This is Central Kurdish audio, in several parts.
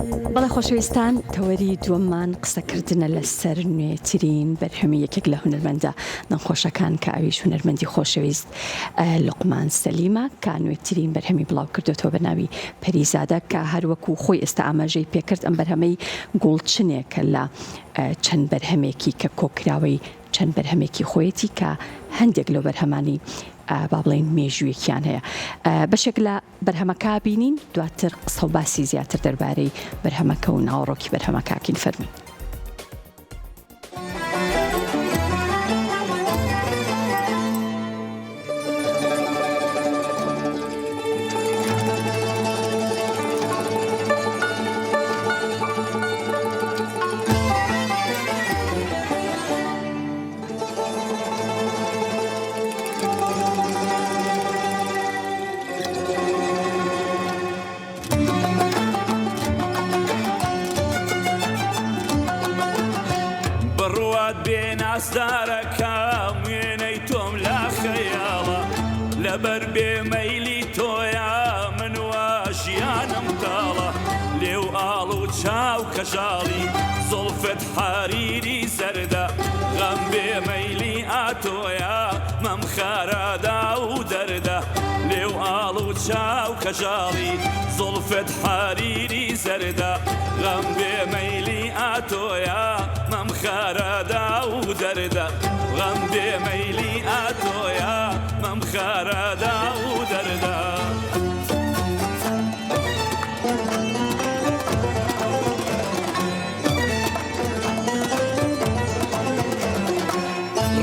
بەڵێ خۆشەویستان تەوەری دووەممان قسەکردنە لەسەر نوێترین بەرهەمی یەکێک لە هونەرمەندە دەنگخۆشەکان کە ئەویش هونەرمەندی خۆشەویست لوقمان سەلیمە کە نوێترین بەرهەمی بڵاو کردوێتەوە بە ناوی پەریزادە کە هەروەکو خۆی ئێستا ئاماژەی پێکرد ئەم بەرهەمەی گوڵچنێکە لە چەند بەرهەمێکی کە کۆکراوەی چەند بەرهەمێکی خۆیەتی کە هەندێک لەو بەرهەمانی با بڵێین مێژوویەکیان هەیە بەشێک لە بەرهەمەکە بینین دواتر قسە و باسی زیاتر دەربارەی بەرهەمەکە و ناوەڕۆکی بەرهەمەکەکین فەرموون. بڕوات بێ نازدارەکەم وێنەی تۆم لا خەیاڵە لەبەر بێ مەیلی تۆیا من وا ژیانم تاڵە لێو ئاڵ و چاو کەژاڵی زوڵفت حەریری زەردە غەم بێ مەیلی ئاتۆیا مەم خارادا و دەردە لێو ئاڵ و چاو کەژاڵی زوڵفت حەریری زەردە غەم بێ مەیلی ئاتۆیا مەم خارادا و دەردە غەم بێ مەیلی ئاتۆیا مەم خارادا و دەردە.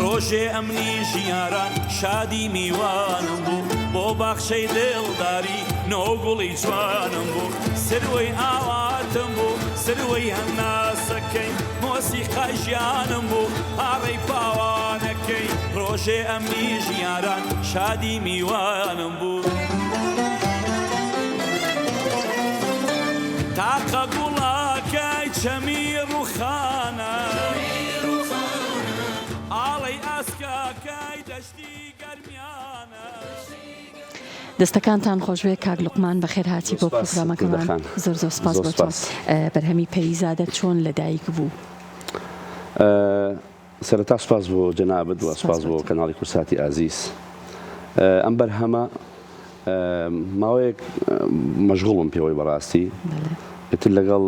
ڕۆژێ ئەمنی ژیاران شادی میوانم بوو بۆ باخچەی دڵداری نۆگوڵی جوانم بوو سروەی ئاواتم بوو سروەی هەناسەکەی مۆسیقای ژیانم بوو پاڕەی پاوانەکەی ڕۆژێ ئەمنی ژیاران شادی میوانم بوو. تاقە گوڵەکەی چەمی ڕووخانە ئاڵەی ئاسکەکەی دەشتی گەرمیانە. دەستەکانتان خۆشبێ کاک لوقمان بەخێر هاتی بۆ پرۆگرامەکەمان زۆر زۆر سپاس بۆ تۆ بەرهەمی پەریزادە چۆن لەدایک بوو؟ سەرەتا سوپاس بۆ جەنابت و سوپاس بۆ کەناڵی کوردساتی ئازیز. ئەم بەرهەمە ماوەیەک مەشغوڵم پێوەی بەڕاستی ئیتر لەگەڵ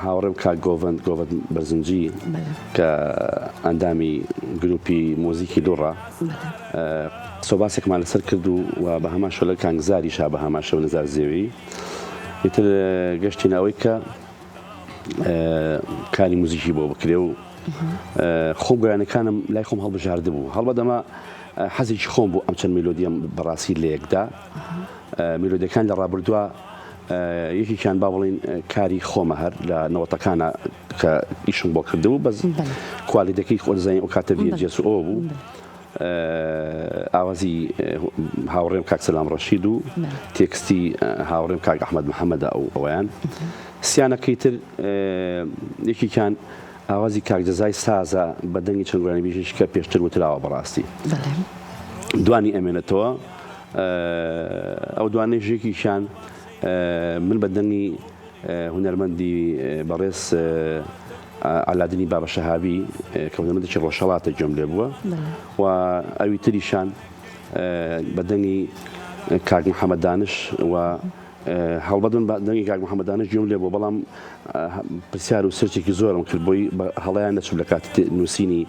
هاوڕێم کاک گۆڤەند گۆڤەند بەرزنجی کە ئەندامی گروپی مۆزیکی لوڕە قسە باسێکمان لەسەر کرد و و بە هەمان شێوە لەگەڵ کاک نزاریشا بە هەمان شێوە نزار زێوی ئیتر گەشتینە ئەوەی کە کاری موزیکی بۆ بکرێ و خۆم گۆرانیەکانم لای خۆم هەڵبژاردبوو هەڵبەت ئەمە حەزێکی خۆم بوو ئەم چەند میلۆدیەم بەڕاستی لە یەکدا میلۆدیەکان لە ڕابردووە یەکێکیان با بڵین کاری خۆمە هەر لە نەوەتەکانە کە ئیشم بۆ کردبوو بەس کوالیتەکەی خۆ دەزانین ئەو کاتە VHS و ئەوە بوو ئاوازی هاوڕێم کاک سەلام ڕەشید و تێکستی هاوڕێم کاک ئەحمەد محەممەدە ئەو ئەویان سیانەکەی تر یەکێکیان ئاوازی کاک جەزای سازە بە دەنگی چەند گۆرانیبێژێکی کە پێشتر وتراوە بەڕاستی دوانی ئەمێنێتەوە ئەو دوانەیش یەکێکیان من بە دەنگی هونەرمەندی بەڕێز عەلادینی بابە شەهابی کە هونەرمەندێکی ڕۆژهەڵاتە گوێم لێ بووە و ئەوی تریشان بە دەنگی کاک محەممەد دانش و هەڵبەت من بە دەنگی کاک محەممەد دانش گوێم لێ بووە بەڵام پرسیار و search ێکی زۆرم کرد بۆی هەڵەیان نەچوو لە کاتی نووسینی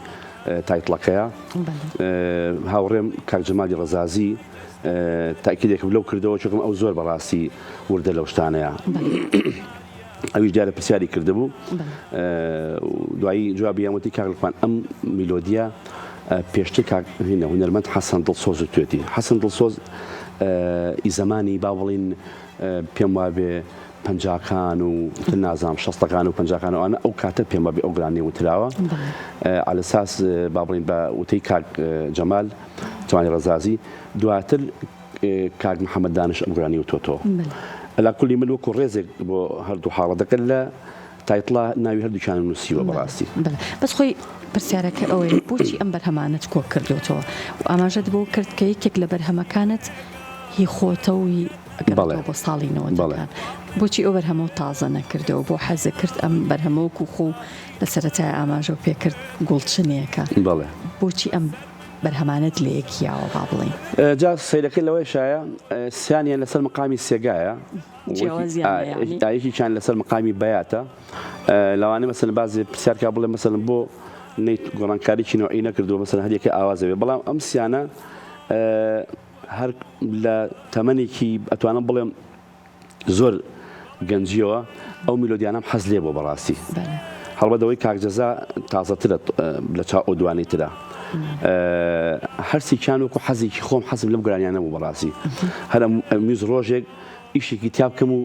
title ەکەیە هاوڕێم کاک جەمالی ڕەزازی تاکیدێکم لەو کردەوە چونکم ئەو زۆر بەڕاستی وردە لەو شتانەیە. ئەویش دیارە پرسیاری کردبوو دوایی جوابیان وتی کاک لوقمان ئەم میلۆدیە پێشتر کاک هینە هونەرمەند حەسەن دڵسۆز وتوێتی حەسەن دڵسۆز ئی زەمانی با بڵین پێم وابێ پەنجاکان و تر نازانم شەستەکان و پەنجاکان و ئەوانە ئەو کاتە پێم وابێ ئەو گرانیە وتراوە عەلەساس با بڵین بە وتەی کاک جەمال جوانی ڕەزازی دواتر کاک محەمەد دانش ئەم گۆرانیە وتۆتەوە ئەلا کولی من وەکو ڕێزێک بۆ هەردوو حاڵەتەکە لە title ا ناوی هەردووکیانم نووسیوە بەڕاستی. بەڵێ بەس خۆی پرسیارەکە ئەوەیە بۆچی ئەم بەرهەمانەت کۆ کردۆتەوە و ئاماژەت بەوە کرد کە یەکێک لە بەرهەمەکانت. هی خۆتە و هی ئەگەڕێتەوە بۆ ساڵی نەوەدەکان. بۆچی ئەو بەرهەمەو تازە نەکردەوە؟ بۆ حەزت کرد ئەم بەرهەمە وەکو خۆو لە سەرەتای ئاماژەو پێکرد گوڵچنێکە؟ بۆچی ئەم بەرهەمانەت لە یەک یاوە با بڵێین؟ جا سەیرەکە لەوەیشایە سیانیان لەسەر مقامی سێگایە یەکێکیان لەسەر مقامی بەیاتە لەوانەیە مەسەلەن بازێ پرسیار کا بڵێ مەسەلەن بۆ نەیت گۆڕانکاریی نەوعی نەکردووە مەسەلەن هەریەکە ئاوازە بێ بەڵام ئەم سیانە هەر لە تەمەنێکی ئەتوانم بڵێم زۆر گەنجیەوە ئەو میلۆدیانەم حەز لێ بۆ بەڕاستی هەڵبەت ئەوەی کاک جەزا تازەترە لە چاو ئەو دوانەی ترە هەرسێکیان وەکو حەزێکی خۆم حەزم لەم گۆرانیانە بوو بەڕاستی هەر ئەمویست ڕۆژێک ئیشێکی تیا بکەم و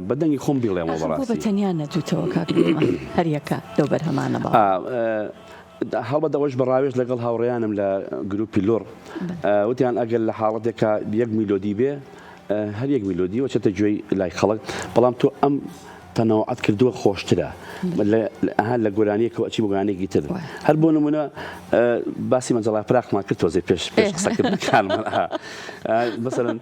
بە دەنگی خۆم بیڵێمەوە ئاخر بۆ بەڕاستی. بە تەنیا نەدووتەوە کاک لوقمان هەر یەکە لەو بەرهەمانە بەڵام. هەڵبەت ئەوەش بە ڕاوێژ لەگەڵ هاوڕێیانم لە گروپی لوڕ وتیان ئەگەر لە حاڵەتێکا یەک میلۆدی بێ هەر یەک میلۆدی وەچێتە گوێی لای خەڵک بەڵام تۆ ئەم تەنەوعەت کردووە خۆشترە ئەها لە گۆرانیەکەوە ئەچی بۆ گۆرانیەکی تر هەر بۆ نمونە باسی مەجەڵا پراخمان کرد تۆزێ پێش پێش قسەکردنەکانمان مەسەلەن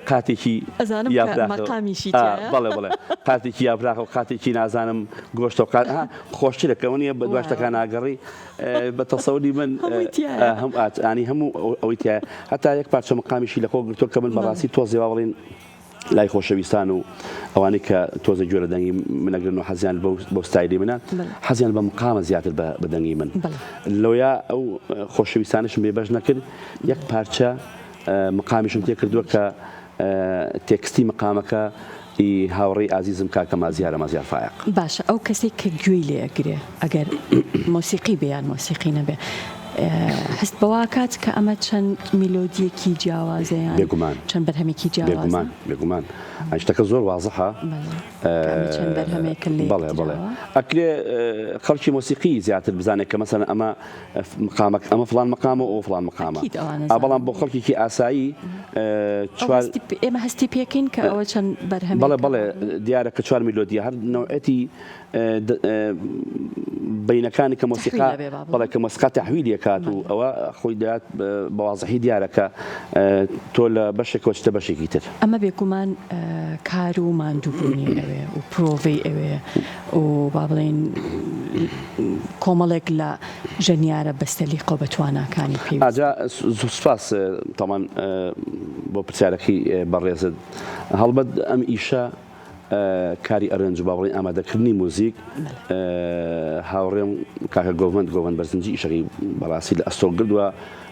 قاتێکی ئەزانم کە مەقامیشی تیایە بەڵێ بەڵێ قاتێکی یاپراخ و قاتێکی نازانم گۆشتە و قات خۆشترە کە ئەوە نییە بە دوای شتەکان ناگەڕی بە تەسەوری من هەم ئانی هەموو ئەوەی تیایە هەتا یەک پارچە مقامیشی لەخۆ گرتووە کە من بەڕاستی تۆزێ وا بڵین لای خۆشەویستان و ئەوانەی کە تۆزە گوێ لە دەنگی منەگرن و حەزیان بەو ستایلی منە حەزیان بە مقامە زیاتر بە دەنگی من لەویا ئەو خۆشەویستانشم بێ بەش نەکرد یەک پارچە مقامیشم تێ کردووە کە تێکستی مقامەکە ئی هاوڕێی ئازیزم کاکە مازیارە مازیار فایەق. باشە ئەو کەسەی کە گوێی لێ ئەگرێ ئەگەر مۆسیقی بێ یان مۆسیقی نەبێ هەست بەوە ئەکات کە ئەمە چەند میلۆدیەکی جیاوازە یان بێگومان چەند بەرهەمێکی جیاوازە؟ بێگومان بێگومان ئەی شتەکە زۆر وازحە. بەڵێ کە ئەمە چەند بەرهەمێکە لێک بەڵێ بەڵێ دراوە. ئەکرێ خەڵکی مۆسیقی زیاتر بزانێت کە مەسەلەن ئەمە مقامەک ئەمە فڵان مقامە و ئەوە فڵان مقامە ئەکید ئەوانە ئا بەڵام زانن. بۆ خەڵکێکی ئاسایی ئەو چوار هەستی ئێمە هەستی پێکەین کە ئەوە چەند بەڵێ بەرهەمێکە بەڵێ دیارە کە چوار میلۆدیە هەر نەوعێتی بەینەکانی کە مۆسیقا تەحویل ئەبێ با بەڵێ بڵێم. کە مۆسیقا تەحویلی ئەکات و بەڵێ. ئەوە خۆی دەات بە وازحی دیارە کە تۆ لە بەشێکەوە چیتە بەشێکی تر. ئەمە بێگومان کار و ماندووبوونی ئەوێ و پرۆڤەی ئەوێ و با بڵێین کۆمەڵێک لە ژەنیارە بە سەلیقە و بە تواناکانی پێویستە. ئاجا سوپاس تامان بۆ پرسیارەکەی بەڕێزت. هەڵبەت ئەم ئیشە کاری arrange و با بڵێین ئامادەکردنی موزیک هاوڕێم کاکە گۆڤەند گۆڤەند بەرزنجی ئیشەکەی بەڕاستی لە ئەستۆ گردووە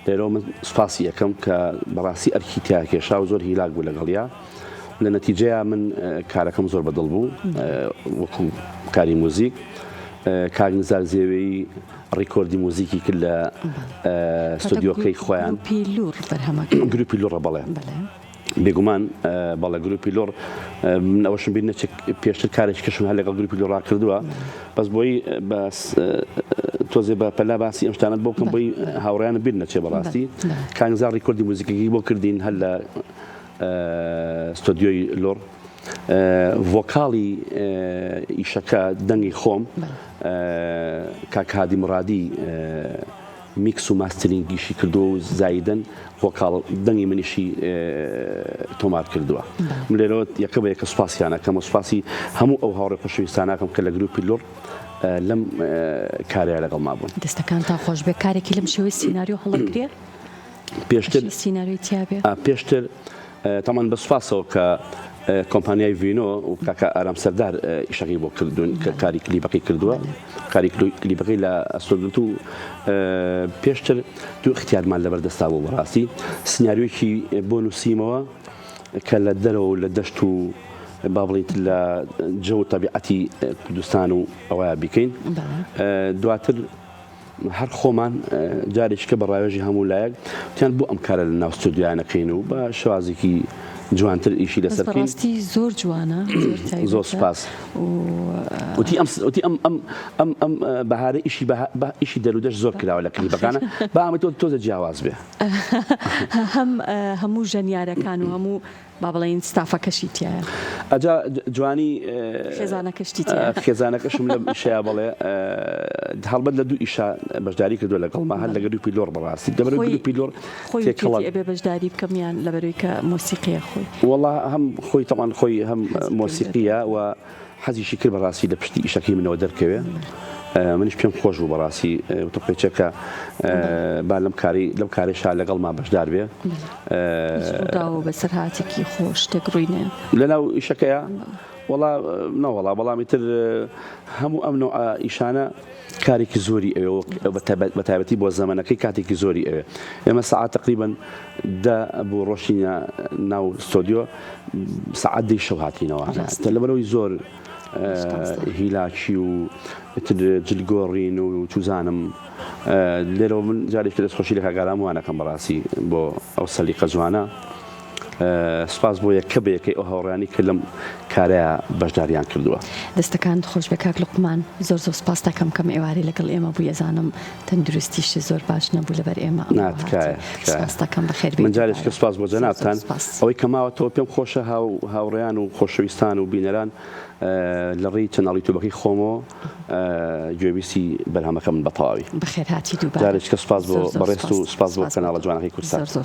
لێرەوە من سوپاسی ئەکەم کە بەڕاستی ئەرکی تیا کێشا و زۆر هیلاک بوو لەگەڵیا لە نەتیجەیا من کارەکەم زۆر بەدڵ بوو وەکو کاری موزیک کاک نزار زێوێی ڕیکۆردی موزیکی کرد لە ستۆدیۆکەی خۆیان گروپی لوڕ بەرهەمەکە گروپی لوڕە بەڵێ بێگومان بەڵێ گروپی لوڕ من ئەوەشم بیر نەچێت پێشتر کارێکی کەشم هەر لەگەڵ گروپی لوڕا کردووە بەس بۆی بەس تۆزێ بە پەلا باسی ئەم شتانەت بۆ بکەم بۆی هاوڕێیانم بیر نەچێ بەڕاستی کاک نزار ڕیکۆردی موزیکەکەی بۆ کردین هەر لە ستۆدیۆی لوڕ ڤۆکاڵی ئیشەکە دەنگی خۆم کاک هادی مڕادی mix و mastering یشی کردووە و زایدەن ڤۆکاڵ دەنگی منیشی تۆمار کردووە من لێرەوە یەکە بە یەکە سوپاسیان ئەکەم و سوپاسی هەموو ئەو هاوڕێ خۆشەویستانە ئەکەم کە لە گروپی لوڕ لەم کارەیە لەگەڵما بوون. دەستەکانتان خۆش بێ کارێکی لەم شێوەی سیناریۆ هەڵەگرێ؟ پێشتر ئەشێ سیناریۆی تیا بێ؟ پێشتر تەمان بە سوپاسەوە کە کۆمپانیای ڤینۆ و کاکە ئارام سەردار ئیشەکەی بۆ کردوون کە کاری کلیپەکەی کردووە کاری کلیپەکەی لە ئەستۆ گرت و پێشتر دوو اختیارمان لەبەر دەستا بوو بەڕاستی سناریۆیەکی بۆ نووسیمەوە کە لە دەرەوە و لە دەشت و با بڵیت لە جەو تەبیعەتی کوردستان و ئەوە بیکەین دواتر هەر خۆمان جارێکیکە بە ڕاوێژی هەموو لایەک وتیان بۆ ئەم کارە لە ناو ستۆدیۆیا نەکەین و بە شێوازێکی جوانتر ئیشی بەس لەسەر بکەین. بەڕاستی زۆر جوانە زۆر زۆر تایبەتە سوپاس. و وتی ئەم وتی ئەم ئەم ئەم ئەم بەهارە ئیشی بە بە ئیشی دەرودەشت زۆر کراوە لە کلیپەکانە با ئەمە تۆ تۆزە جیاواز بێ. هەم هەموو ژەنیارەکان و هەموو. با بڵێین ستافەکەشی تیایە. ئەجا جوانی خێزانەکەشتی تیایە. خێزانەکەشم لەم ئیشەیا بەڵێ هەڵبەت لە دوو ئیشا بەشداری کردووە لەگەڵما هەر لە گروپی لۆڕ بەڕاستی لەبەر گروپی لۆڕ خۆی وتیەتی ئەبێ بەشداری بکەم یان لەبەرەوەی کە مۆسیقیە خۆی؟ وەڵا هەم خۆی تەبعەن خۆی هەم مۆسیقیە و حەزیشی کرد بەڕاستی لە پشتی ئیشەکەی منەوە دەرکەوێ منیش پێم خۆش بوو بەڕاستی وتم قەیچەکە با لەم کاری لەم کارێشا لەگەڵما بەشدار بێ ڕووداو و بەسەرهاتێکی خۆش شتێک ڕووی نەیە لەناو ئیشەکەیە وەڵا نەوەڵا بەڵام ئیتر هەموو ئەم نوعە ئیشانە کارێکی زۆری ئەوێ وەک بە تایبەتی بۆ زەمەنەکەی کاتێکی زۆری ئەوێ ئێمە سەعات تقریبا دە بۆ ڕۆشتینە ناو ستۆدیۆ سەعات دەی شەو هاتینەوە ڕاستە لەبەرەوەی زۆر هیلاکی و تر جلگۆڕین و چوزانم لێرەوە من جارێکی دەستخۆشی لە کاک ئارام وانەکەم بەڕاستی بۆ ئەو سەلیقە جوانە سوپاس بۆ یەکە بە یەکەی ئەو هاوڕێیانەی کە لەم کارەیا بەشداریان کردووە. دەستەکانت خۆشبێ کاک لوقمان زۆر زۆر سوپاست دەکەم کەم ئێوارەی لەگەڵ ئێمە بووی ئەزانم تەندروستیشت زۆر باش نەبوو لەبەر ئێمە ئەمڕۆ نا هاتی تکایە تکایە سوپاست دەکەم بەخێر بێی من جارێکی دووبارە کە سوپاس بۆ زۆر زۆر جەنابتان سوپاس. ئەوەی کە ماوەتەوە پێم خۆشە هاو هاوڕێیان و خۆشەویستان و بینەران لە ڕێی channel ی یوتوبەکەی خۆمەوە گوێبیستی بەرهەمەکەمن بە تەواوی بەخێر هاتی دووبارە جارێکی کە سوپاس بۆ زۆر زۆر بەڕێزت و سوپاس سوپاس بۆ سوپاس بۆ کەناڵە تۆ جوانەکەی کوردسات. زۆر زۆر.